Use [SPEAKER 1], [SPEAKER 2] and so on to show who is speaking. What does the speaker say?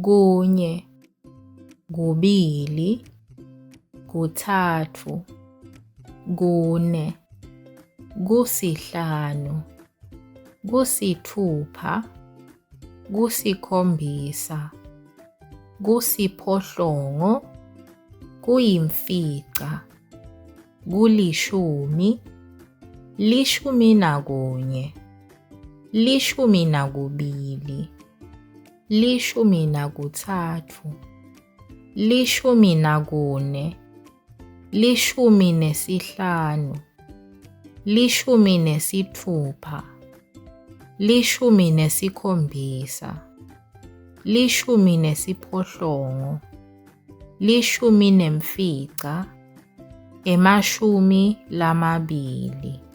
[SPEAKER 1] Kunye, kubili, kutsatfu, kune, kusihlanu, kusitfupha, kusikhombisa, kusiphohlongo, kuyimfica, kulishumi, lishumi nakunye, lishumi nakubili, lishumi nakutsatfu, lishumi nakune, lishumi nesihlanu, lishumi nesitfupha, lishumi nesikhombisa, lishumi nesiphohlongo, lishumi nemfica, emashumi lamabili.